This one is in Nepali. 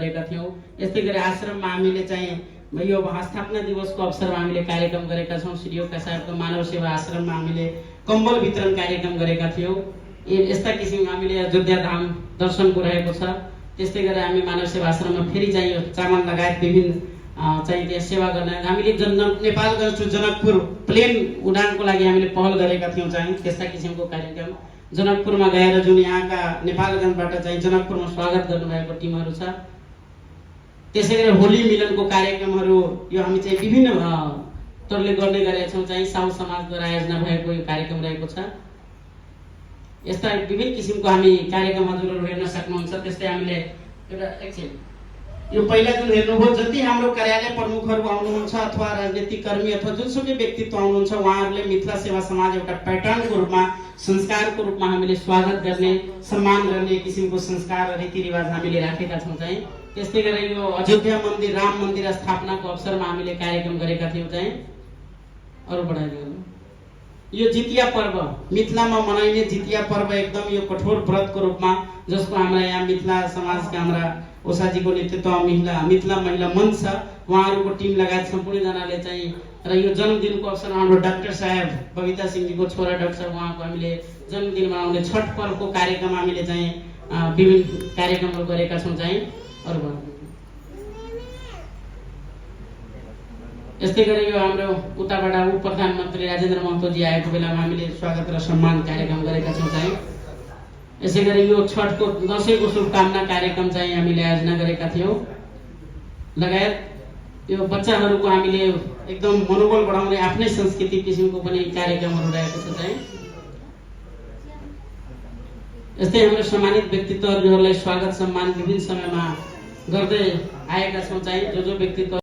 गरेका थियौं। यस्तै गरी आश्रममा हामीले चाहिँ यो स्थापना दिवसको अवसरमा हामीले कार्यक्रम गरेका छौं। श्री योग साहेबको मानव सेवा आश्रममा हामीले कम्बल वितरण कार्यक्रम गरेका थियौं। यस्ता किसिमको हामीले अयोध्या धाम दर्शनको रहेको छ। त्यस्तै गरी हामी मानव सेवा आश्रममा फेरि चाहिँ यो चामल लगायत विभिन्न चाहिँ त्यहाँ सेवा गर्न हामीले नेपालगञ्ज टु जनकपुर प्लेन उडानको लागि हामीले पहल गरेका थियौं। चाहिँ त्यस्ता किसिमको कार्यक्रम जनकपुरमा गएर जुन यहाँका नेपालगञ्जबाट चाहिँ जनकपुरमा स्वागत गर्नुभएको टिमहरू छ। त्यसैगरी होली मिलनको कार्यक्रमहरू यो हामी चाहिँ विभिन्न तौरले गर्ने गरेका छौं। चाहिँ साउ समाजद्वारा आयोजना भएको यो कार्यक्रम रहेको छ। यस्ता विभिन्न किसिमको हामी कार्यक्रम हजुरहरू हेर्न सक्नुहुन्छ। त्यस्तै हामीले एउटा एकछिन यो पहिला जुन हेर्नुभयो जति हाम्रो कार्यालय प्रमुखहरू आउनुहुन्छ अथवा राजनीतिक कर्मी अथवा जुनसुकै व्यक्तित्व आउनुहुन्छ उहाँहरूले मिथिला सेवा समाज एउटा प्याटर्नको रूपमा संस्कारको रूपमा हामीले स्वागत गर्ने सम्मान गर्ने किसिमको संस्कार रीतिरिवाज हामीले राखेका छौं। चाहिँ त्यस्तै गरी यो अयोध्या मन्दिर राम मन्दिर स्थापनाको अवसरमा हामीले कार्यक्रम गरेका थियौं। चाहिँ अरु बढाइदिनु यो जितिया पर्व मिथिलामा मनाइने जितिया पर्व एकदम यो कठोर व्रतको रूपमा जसको हाम्रा यहाँ मिथिला समाजका हाम्रा ओसाजीको नेतृत्वमा मिथिला महिला मञ्च छ उहाँहरूको टिम लगायत सम्पूर्ण जनाले चाहिँ र यो जन्मदिनको अवसरमा हाम्रो डाक्टर साहेब बबिता सिंहजीको छोरा डाक्टर साहब उहाँको हामीले जन्मदिन मनाउने छठ पर्वको कार्यक्रम हामीले चाहिँ विभिन्न कार्यक्रमहरू गरेका छौं। चाहिँ अरु यस्तै गरी यो हाम्रो उताबाट उप प्रधानमन्त्री राजेन्द्र महतोजी आएको बेलामा हामीले स्वागत र सम्मान कार्यक्रम गरेका छौं। चाहिँ यसै गरी यो छठको दशैंको शुभकामना कार्यक्रम चाहिँ हामीले आयोजना गरेका थियौं। लगायत यो बच्चाहरूको हामीले एकदम मनोबल बढाउने आफ्नै संस्कृति किसिमको पनि कार्यक्रमहरू रहेको छ। चाहिँ यस्तै हाम्रो सम्मानित व्यक्तित्वहरूलाई स्वागत सम्मान विभिन्न समयमा गर्दै आएका छौं। चाहिँ जो व्यक्तित्व